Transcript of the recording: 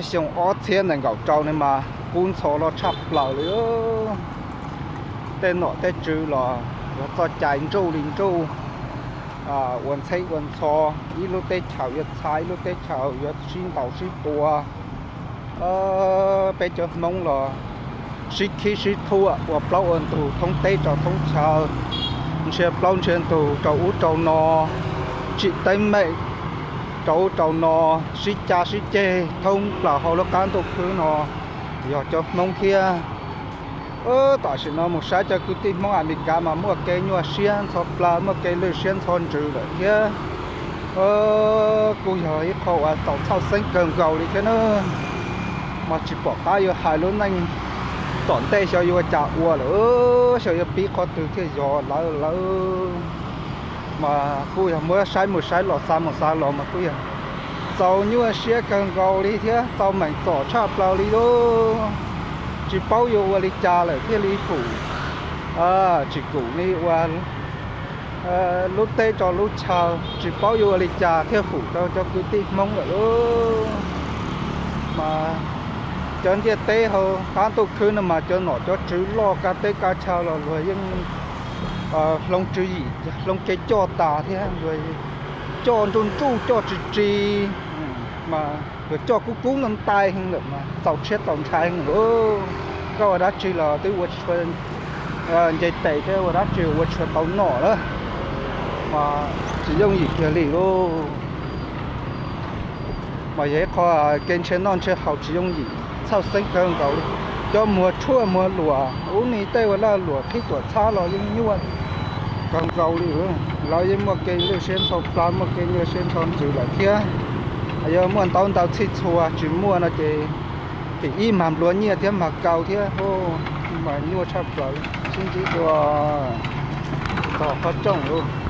Xyoo ob txhiab nees nkaum rau no mas kub ntxhov loj tshaj plaws li. Tej nom tej tswv los yuav txoj cai nruj li nruj, ua ntxheb ua ntxho, ib lub teb chaws yuav txha ib lub teb chaws, yuav sib ntaus sib tua. Peb cov Hmoob los sib khib sib thuam ua plaub ua ntug thoob teb rau thoob chaw, nrhiav plaub nrhiav ntug rau ub rau no, tsim teeb meem rau ub rau no, sib cav sib ceg thoob plaws hauv lub qab ntuj khwb no yog cov Hmoob thiab. Tam sim no mus saib cov kwv tij Hmoob Amelikas mas muaj kev nyuaj siab ntxhov plawv, muaj kev lwj siab ntxhov ntsws lawm thiab. Kuj yog ib qho uas txaus txhawj xeeb kawg nkaus li thiab na. Mas tsis pom qab yuav hais lub neej tom ntej xyov yuav ua cas ua lawm, xyov yuav pib qhov twg thiaj yog lawm lawm. Mas kuj yog muab saib mus saib los xav mus xav los mas kuj yog txaus nyuaj siab kawg nkaus li thiab txaus meem txom tshaj plaws li lauj. Tsis paub yuav ua li cas lawm thiaj li hum, tsis kum li ua lub teb rau lub chaw, tsis paub yuav ua li cas thiaj hum rau cov kwv tij Hmoob lawm lauj. Mas cov ntiaj teb hauv qab ntuj khwb no mas cov nom cov tswv loj kab teb kab chaw los luag yeej hloov tswv yim hloov kev coj tas thiab, luag coj nruj nruj coj tsis tsis, mas luag coj kub kub ntaj ntai heev lawm mas txaus tshiab txaus ntshai heev lawm. Koj ua dab tsi los twb ua tsis tshua nce tes thiab, ua dab tsi ua tsis tshua tau noj lawm, mas tsis yooj yim kiag li lauj. Mas yog ib qho kev nrhiav noj nrhiav haus tsis yooj yim, txhawj xeeb kawg nkaus li. Cov muag tshuaj muag luam ub ni tej uas laj luam qhib tuam txhab los yeej nyuaj kawg nkaus li. Lawv yeej muaj kev lwj siab ntxhov plawv, muaj kev nyuaj siab ntxhov ntsws lawm thiab. Yog muaj ntau ntau txhij txhua tsis muaj no ces tim ib mag nplua nyiaj thiab mag kaus thiab, mas nyuaj tshaj plaws. Sib ntsib dua txog qhov rooj lauj.